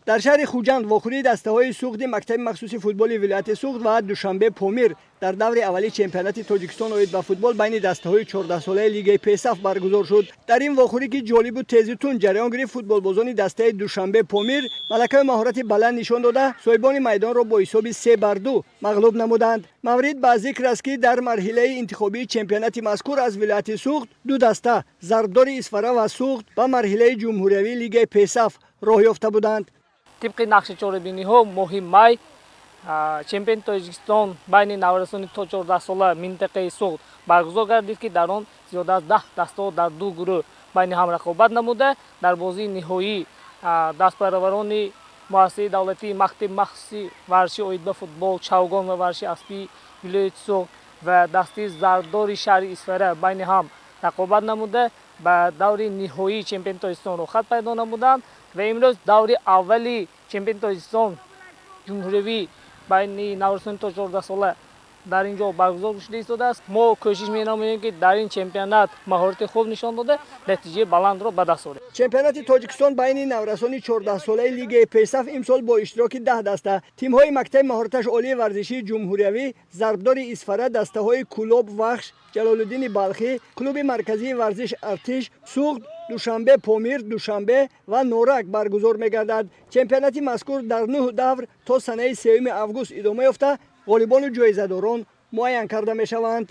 Дар шаҳри Хуҷанд вохӯрии дастаҳои Суғди мактаби махсуси футболи вилояти Суғд ва Душанбе Помир дар даври аввали чемпионати Тоҷикистон оид ба футбол байни дастаҳои 14-солаи лигаи песаф баргузор шуд. Дар ин вохӯрӣ, ки ҷолибу тезу тунд ҷараён гирифт, футболбозони дастаи Душанбе Помир малакаю маҳорати баланд нишон дода, соҳибони майдонро бо ҳисоби 3-2 мағлуб намуданд. Маврид ба зикр аст, ки дар марҳилаи интихобии чемпионати мазкур аз вилояти Суғд ду даста, Зарбдори Исфара ва Суғд, ба марҳилаи ҷумҳуриявии лигаи песаф роҳ ёфта буданд. Тибқи нақши чорабиниҳо, моҳи май чемпиони Тоҷикистон байни наврасони то 14-сола минтақаи Суғд баргузор гардид, ки дар он зиёда аз 10 дастаҳо дар ду гурӯҳ байни ҳам рақобат намуда, дар бозии ниҳоӣ дастпарварони муассисаи давлатии мактаби махсуси варзиши оид ба футбол, чавгон ва варзиши аспии вилояти Суғд ва дастаи Зарбдори шаҳри Исфара байни ҳам рақобат намуда, ба даври ниҳоии чемпиони Тоҷикистон роҳхат пайдо намуданд. Ва имрӯз даври аввали чемпиони Тоҷикистон ҷумҳуриявӣ байни наврасони то 14-сола дар ин ҷо баргузор шуда истодааст. Мо кӯшиш менамоем, ки дар ин чемпионат маҳорати хуб нишон дода, натиҷаи баландро ба даст орем. Чемпионати Тоҷикистон байни наврасони 14-солаи лигаи песаф имсол бо иштироки 10 даста, тимҳои мактаби маҳораташ олии варзишии ҷумҳуриявӣ, Зарбдори Исфара, дастаҳои Кӯлоб, Вахш, Ҷалолуддини Балхӣ, клуби марказии варзиш Артиш, Суғд, Душанбе Помир, Душанбе ва Норак баргузор мегардад. Чемпионати мазкур дар нӯҳ давр то санаи 3 август идома ёфта, ғолибону ҷоизадорон муайян карда мешаванд.